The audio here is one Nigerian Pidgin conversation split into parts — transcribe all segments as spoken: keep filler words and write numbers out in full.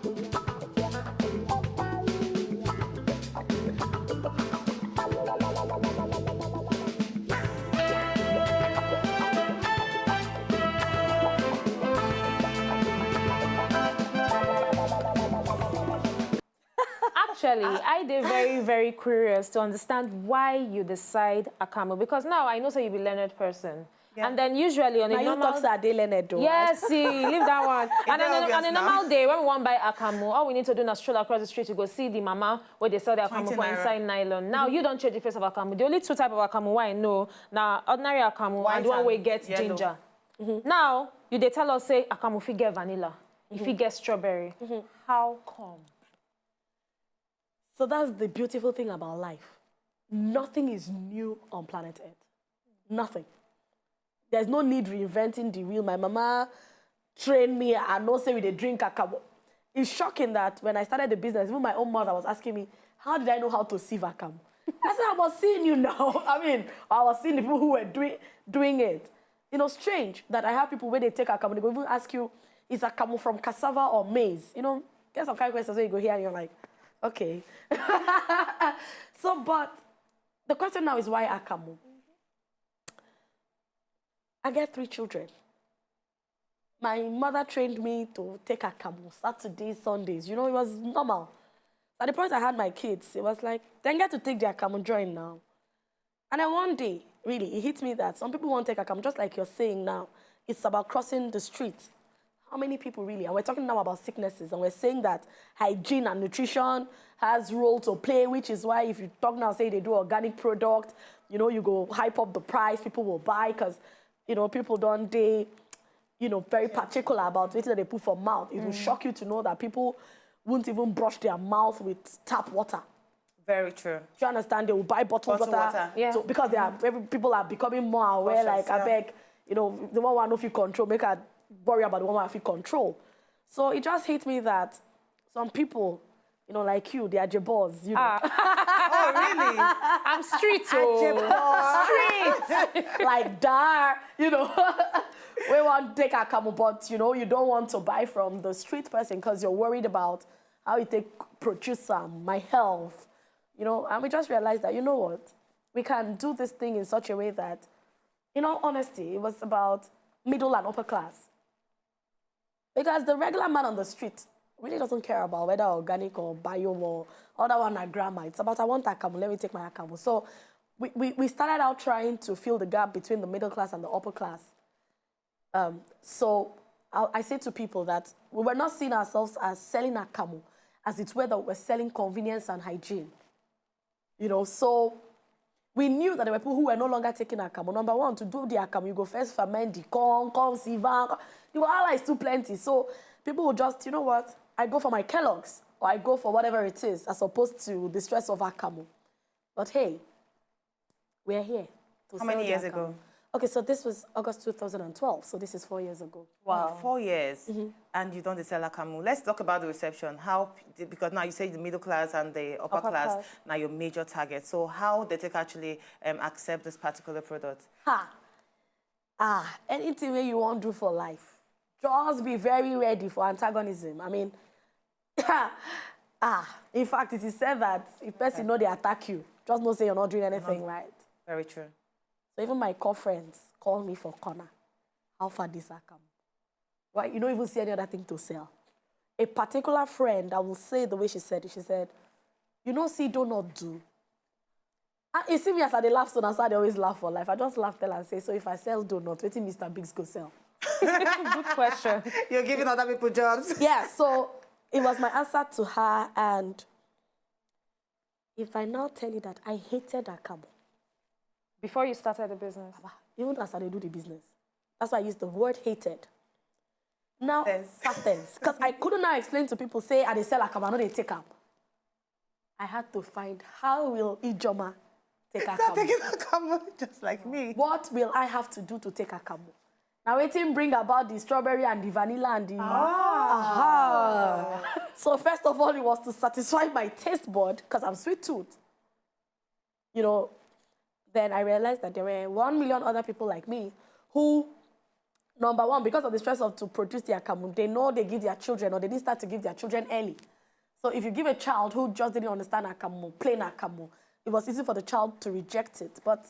Actually, I dey very, very curious to understand why you decide akamu, because now I know say you be learned person. Yeah. And then usually on a normal... Now you talk say I dey learned though. Yes, see, leave that one. And then on a normal day, when we wan buy akamu, all we need to do na stroll across the street, you go see the mama wey dey sell the akamu for inside nylon. Now you don change the face of akamu. The only two type of akamu wey I know na ordinary akamu and the one wey get ginger. Now you dey tell us say akamu fit get vanilla, e fit get strawberry. How come? So that's the beautiful thing about life. Nothing is new on planet Earth. Nothing. There's no need reinventing the wheel. My mama trained me. I know say we dey drink akamu. It's shocking that when I started the business, even my own mother was asking me, "How did I know how to sieve akamu?" I said, "I was seeing you now." I mean, I was seeing the people who were doing doing it. You know, strange that I have people where they take akamu, they go even ask you, "Is akamu from cassava or maize?" You know, get some kind of questions where you go here and you're like, "Okay." So, but the question now is, why akamu? I get three children. My mother trained me to take akamu Saturdays, Sundays. You know, it was normal. At the point I had my kids, it was like, then get to take the akamu join now. And then one day, really, it hit me that some people won't take akamu, just like you're saying now. It's about crossing the street. How many people really? And we're talking now about sicknesses, and we're saying that hygiene and nutrition has role to play, which is why if you talk now, say they do organic product, you know, you go hype up the price, people will buy because, you know, people don't, they, you know, very particular about it that they put for mouth. It will shock you to know that people won't even brush their mouth with tap water. Very true. Do you understand? They will buy bottled Bottled water. Water. Yeah. So because they are, every, people are becoming more aware. Cautious, Like, I yeah. beg, you know, the one I know if you control, make her worry about the one I feel control. So it just hit me that some people, you know, like you, they are jabos. You know, Oh, really? I'm street, oh, street, like dar, you know. We want take akamu, but you know you don't want to buy from the street person because you're worried about how you take produce am, my health, you know. And we just realized that, you know what, we can do this thing in such a way that, in all honesty, it was about middle and upper class. Because the regular man on the street really doesn't care about whether organic or bio or other one na grammar. It's about, "I want akamu, let me take my akamu." So we, we, we started out trying to fill the gap between the middle class and the upper class. Um, so I, I say to people that we were not seeing ourselves as selling akamu, as it were that we were selling convenience and hygiene. You know, so we knew that there were people who were no longer taking akamu. Number one, to do the akamu, you go first ferment the corn, corn sieve am. The wahala is too plenty. So people will just, "You know what? I go for my Kellogg's or I go for whatever it is as opposed to the stress of akamu." But hey, we're here. To How many sell the years akamu. Ago? Okay, so this was August two thousand and twelve, so this is four years ago. Wow. Four years, and you don't dey sell akamu. Let's talk about the reception. How, because now you say the middle class and the upper, Upper class, class. Now your major target. So how they take actually um, accept this particular product? Ha! Ah, anything where you want do for life, just be very ready for antagonism. I mean, ah, in fact, it is said that if person know they attack you, just know say you're not doing anything right. Very true. So even my co-friends call me for corner. "How far this akamu? Why you don't even see any other thing to sell?" A particular friend, I will say the way she said it, she said, "You know, see, do not do." And you see me as I dey laugh, so that's how they always laugh for life. I just laugh, tell and say, "So if I sell donut, wetin Mister Biggs go sell?" Good question. You're giving other people jobs. Yeah, so it was my answer to her. And if I now tell you that I hated akamu, Before you started the business? Even as I dey do the business, that's why I use the word hated. Now, Tense. Past tense. Because I couldn't now explain to people, say, "I dey sell akamu, I no dey take am." I had to find, how will Ijoma take akamu? Taking akamu just like me. What will I have to do to take akamu? Now, wetin bring about the strawberry and the vanilla and the... Aha. So first of all, it was to satisfy my taste bud, because I'm sweet tooth. You know, then I realized that there were one million other people like me who Number one, because of the stress of to produce the akamu, they know they give their children, or they didn't start to give their children early. So if you give a child who just didn't understand akamu, plain akamu, it was easy for the child to reject it. But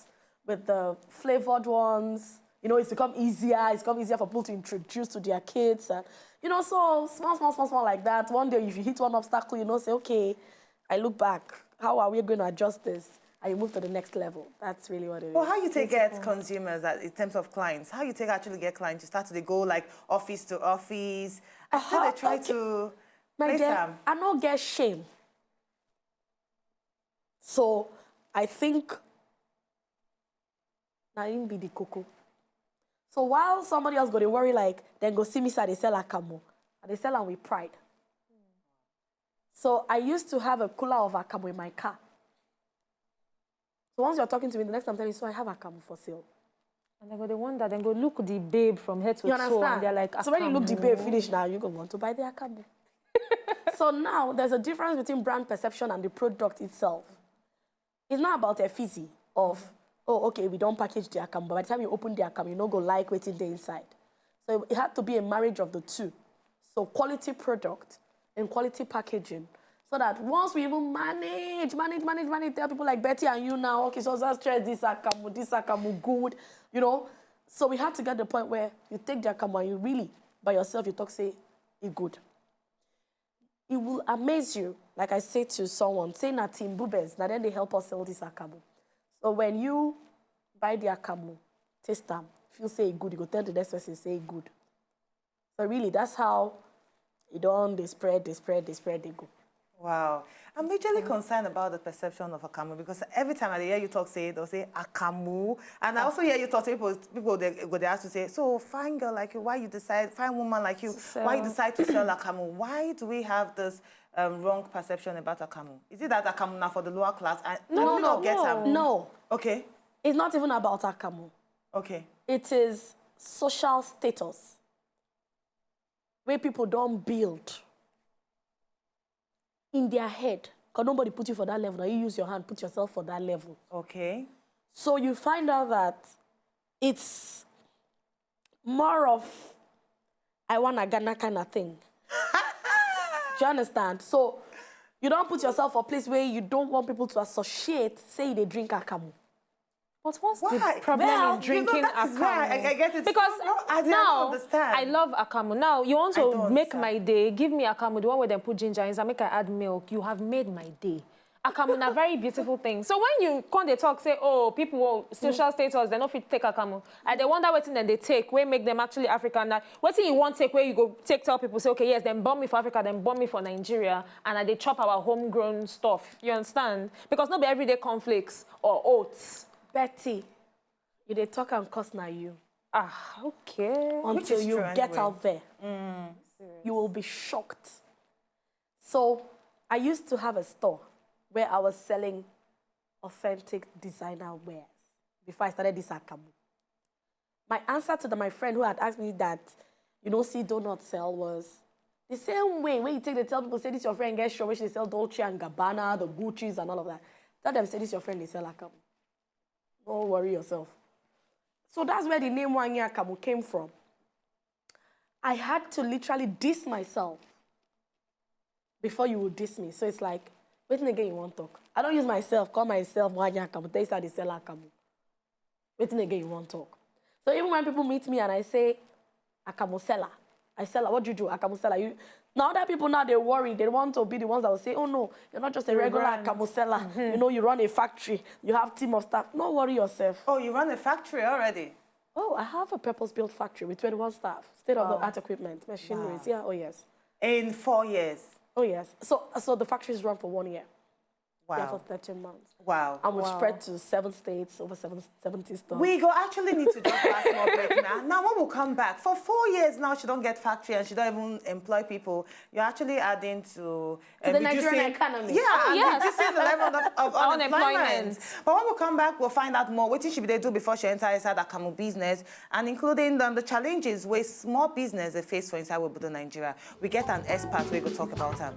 with the flavored ones, you know, it's become easier. It's become easier for people to introduce to their kids. And, you know, so small, small, small, small like that. One day, if you hit one obstacle, you know, say, "Okay, I look back. How are we going to adjust this?" And you move to the next level. That's really what it is. Well, how you take get consumers at, in terms of clients? How you take actually get clients? You start to they go like office to office. I still Uh-huh, they try okay. to My place dear, them. I no get shame. So I think na him be the cocoa. So while somebody else go dey worry like, then go see me say I dey sell akamu, I dey sell am with pride. So I used to have a cooler of akamu in my car. So once you're talking to me, the next time I'm telling you, "So I have akamu for sale." And they go they wonder, then go look the babe from head to You toe, understand? And they're like, So when you look the babe "Akamu." Finish now, you go want to buy the akamu. So now there's a difference between brand perception and the product itself. It's not about a fizzy of, "Oh, okay, we don't package the akamu," but by the time you open the akamu, you no go like wetin dey inside. So it had to be a marriage of the two. So quality product and quality packaging. So that once we even manage, manage, manage, manage, tell people like Betty and you now, "Okay, so just try this akamu, this akamu good," you know. So we had to get the point where you take the akamu and you really, by yourself, you talk say, "It good." It will amaze you. Like I say to someone, say na Team Bubes, na then they help us sell this akamu. So when you buy the akamu, taste am, feel say e good, you go tell the next person say e good. So really, that's how e don dey spread, dey spread, dey spread, dey go. Wow. I'm majorly concerned about the perception of akamu because every time I hear you talk, say they'll say akamu, and I also hear you talk. Say people, people they go they ask you say, "So fine girl like you, why you decide fine woman like you, why you So- decide to sell akamu? Why do we have this um, wrong perception about akamu? Is it that akamu now for the lower class? I No, I really no, don't get no. am. No, Okay, it's not even about akamu. okay. It is social status where people don't build in their head. Because nobody put you for that level. Now you use your hand, put yourself for that level. Okay. So you find out that it's more of "I want a Ghana" kind of thing. Do you understand? So you don't put yourself for a place where you don't want people to associate, say they drink akamu. But what's Why? the problem Well, in drinking you know, that is akamu? Why. I, I get it. Because No, I, now don't understand. I love akamu. Now you want I to don't make understand. My day. Give me akamu, the one where they put ginger inside, make I add milk. You have made my day. Akamu na very beautiful thing. So when you come they talk say, "Oh, people will social status, they no fit take akamu." I they wonder what thing then they take, where make them actually African. Now, what thing you want take where you go take tell people say, "Okay, yes, then bomb me for Africa, then bomb me for Nigeria," and I they chop our homegrown stuff. You understand? Because not be everyday conflicts or oats. Betty, you dey talk and cuss na you. Ah, okay. Until is you true get anyway. Out there, you will be shocked. So I used to have a store where I was selling authentic designer wears before I started this akamu. My answer to the, my friend who had asked me that, you know, see donut sell was the same way when you take the tell people say this your friend get show, which they sell Dolce and Gabbana, the Gucci's and all of that. Tell them say this your friend they sell akamu. Don't worry yourself. So that's where the name Wanyi Akamu came from. I had to literally diss myself before you would diss me. So it's like, wetin again you wan talk? I don't use myself, call myself Wanyi Akamu, tell you say I dey sell akamu. Wetin again you wan talk? So even when people meet me and I say, "Akamu seller," I sell, "What do you do?" "Akamu seller." You, now other people now they worry, they want to be the ones that will say, "Oh no, you're not just a regular akamu seller. You know, you run a factory, you have team of staff." No worry yourself. Oh, you run a factory already? Oh, I have a purpose-built factory with twenty-one staff, state-of-the-art equipment, machineries. Yeah, oh yes. In four years? Oh yes. So, so the factories run for one year. Wow. Yeah, for thirteen months. Wow. And we've spread to seven states, over seven, seventy stores. We go actually need to just pass more break now. Now, when we come back, for four years now, she don't get factory and she don't even employ people. You're actually adding to, uh, the Nigerian economy. Yeah, Oh, and yes. Reducing the level of, of Unemployment. Unemployment. But when we come back, we'll find out more. What should they do before she enter inside that Akamu business, and including um, the challenges where small business they face for inside Obodo Nigeria. We get an expert we go talk about them.